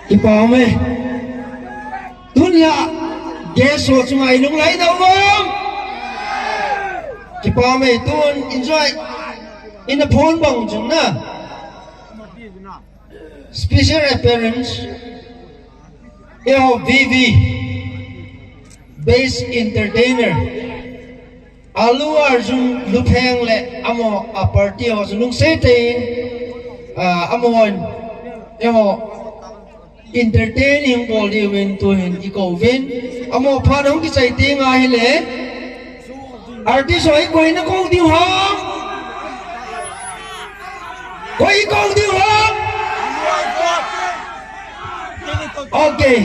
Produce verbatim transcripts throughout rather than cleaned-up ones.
Kipa ume. Tunia guest ho chunga ilung lai dau uvam. Kipa ume, tun enjoy. Ina phone bang chun na. Special appearance. Eiho V V. Best entertainer. Allu Arjun Lupheng le amaho a party ho chu lungset tah in, ah, amahon, eiho entertain hung bol diuvin tuhin ikou uvin. Amaho phat hung kichai teng ahile. Artist ho ikoi na kou diu ham? Koi ikou diu ham? Okay.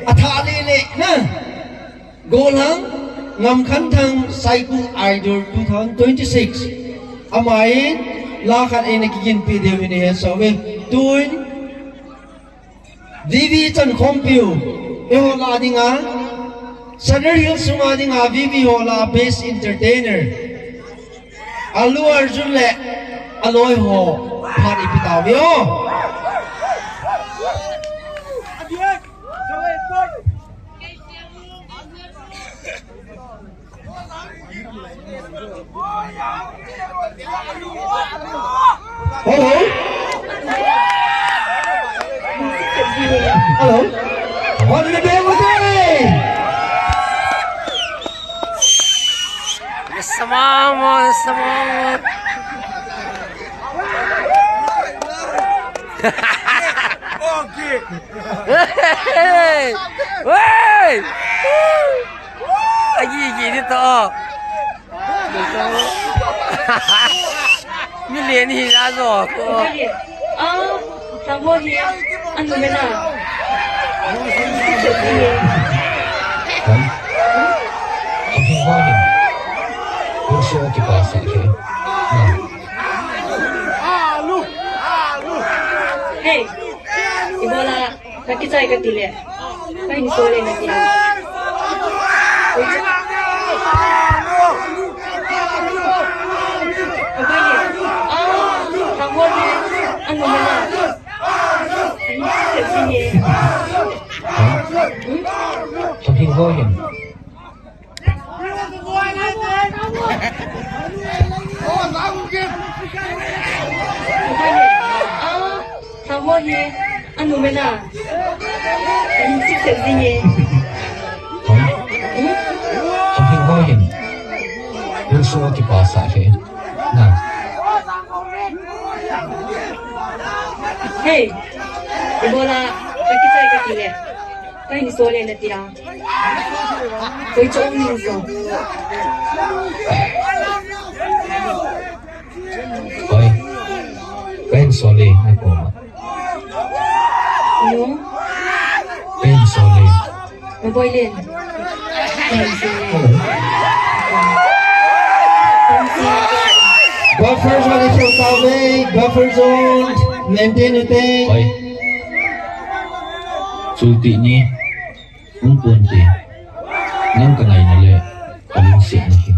Athah lele na. Gollhang Ngamkhanthang Saikul Idol two thousand twenty-six. Amahin la khat eina kiginpi diu hi nahet sah uve. Tun V V Chankhompiu, eiho lah dinga, Sadar Hills sunga dinga V V ho lah best entertainer. Allu Arjun le aloi ho phat ipi tauve o. Hello? Hello? What did the devil say? Yes, mama, yes, mama. Okay. Hey! Hey! Agi, agi, dito. Million hi la zo ko. Ah, sabo hi. Anu mena. Akin ko ni. Kurso kipasa ke. Hey, ibola. Kakichai kati le. Kahin so le nati. Abai le. Ah, thangho le. Anu mena. Thangho hin. Thangho hi anu mena. Ani sik sek ding e. Thangho hin. Kurso kipasa ke. Na. Hey, ibola kakichai kati le. Kahin so le nati a. Koi chong ni so. Koi. Kahin so le na koma. Yung? Kahin so le. Maboi le. Kahin so le. Hello. Buffer zone is your salve. Buffer zone. Maintain it. Koi. Chulti ni. Hung pon te, nang ka ngaina le, ka lungsetna hi.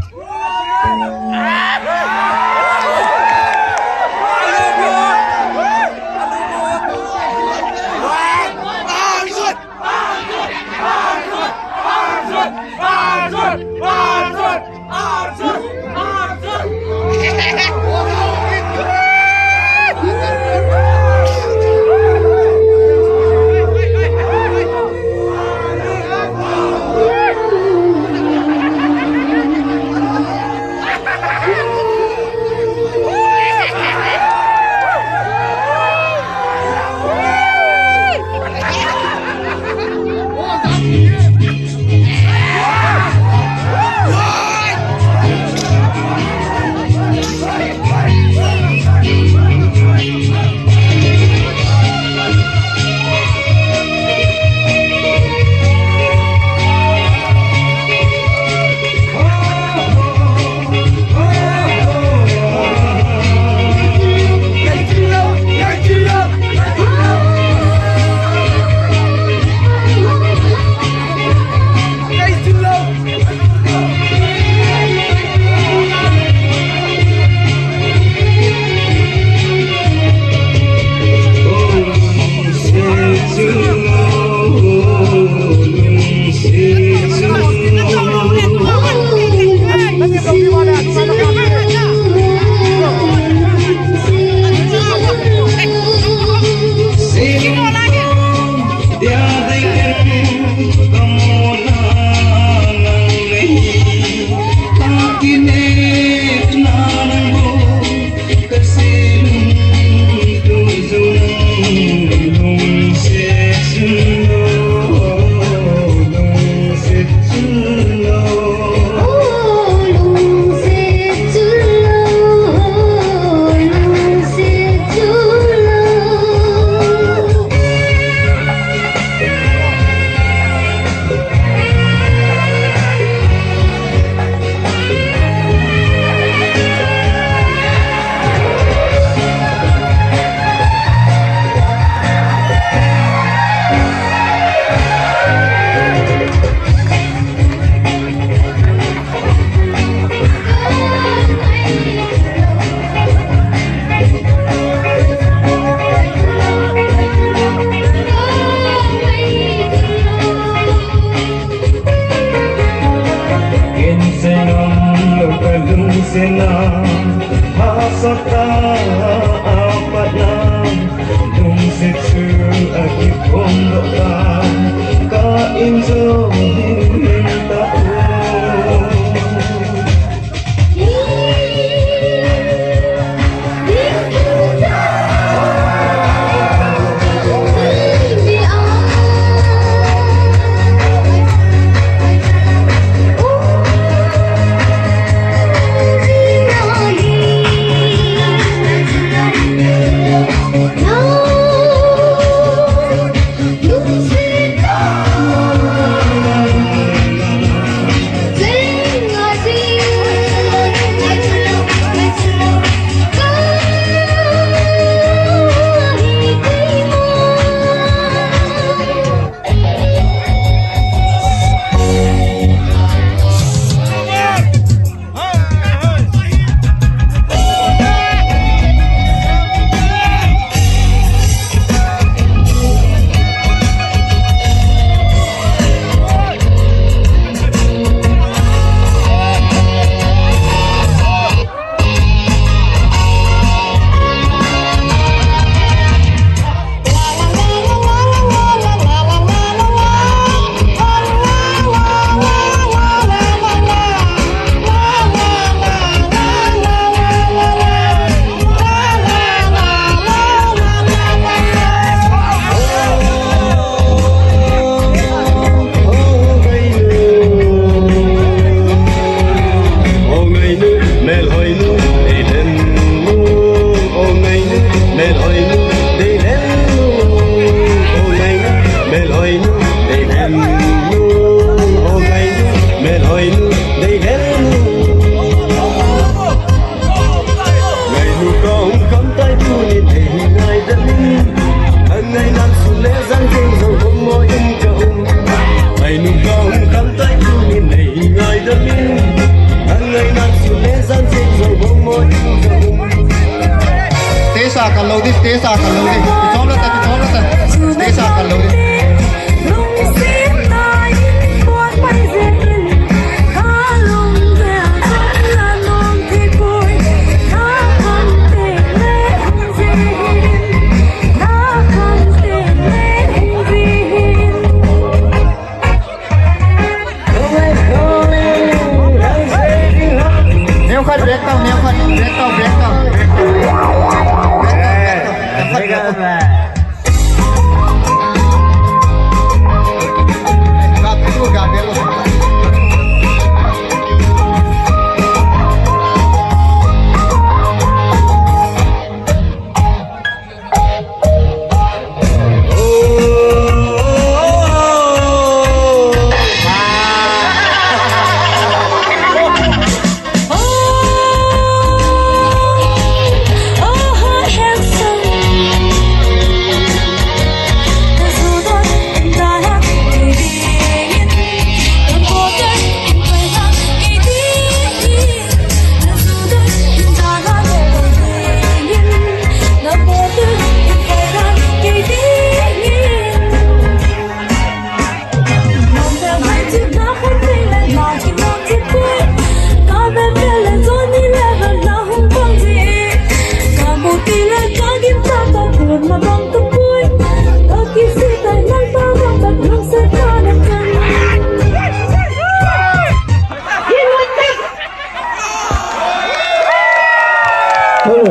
Hello.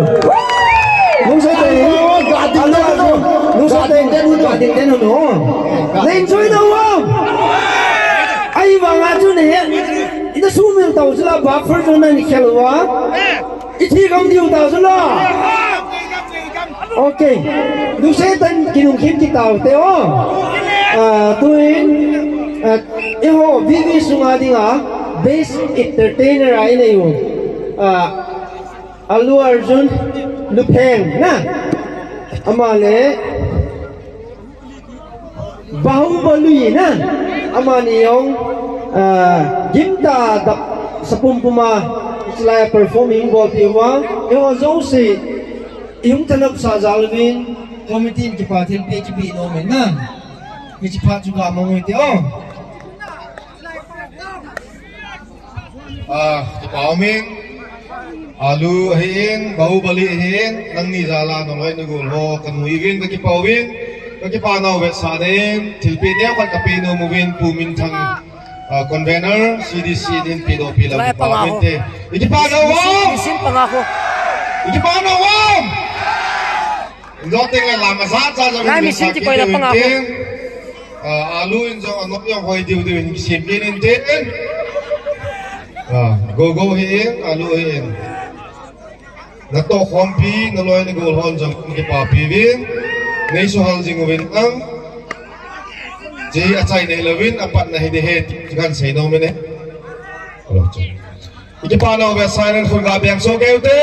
Lungset tah in. Hello, hello. Lungset tah in. Lungset tah in. Na enjoy nau ham? Ahivanga chu nahe. Ina sumil tau chu la buffer zone na ni khel uva. Ithi gam diu ta chu la. Okay. Lungset tah in kinungkhen kit taute o. Ah, tuin, ah, eiho V V sunga dinga best entertainer a inei u. Ah, Allu Arjun Lupheng na. Ama le Bahubali na. Amani jong, ah, gimtah a dap sa pumpum a, hiche lai a performing bol pi uva. Eiho jouse, ihung thanop sah jal uvin, committee in kipa thilpeh kipe nom in na. Hiche phat chu ga mang u hite o. Ah, kipa um in, Allu ahin, Bahubali ahin, nangni jal a naloi nagol ho kanu uvin, kakipa uvin, kakipa nau vetsahna in, thilpeh neo khat kapeh nom uvin, Pu Minthang, ah, convener, C D C in pehdoh peh lou, kipa um inte. Ikipa nau ham? Ikipa nau ham? Loteng le lam a sa cha jong lai mi sin ti koi la panga ko. Ah, Allu in jong anop jong hoi diu diu in kisem kit in tin. Ah, go go hi in, Allu hi in. Natoh khompi, naloi nagol hon jong kipapi uvin. Nei suhal jing uvin lang. Chi achai nei louvin, apatna hi ding ahi ti kan sei nom e. Hello, cha. Ikipa nau vetsahna in khut ga beng soh kei ute.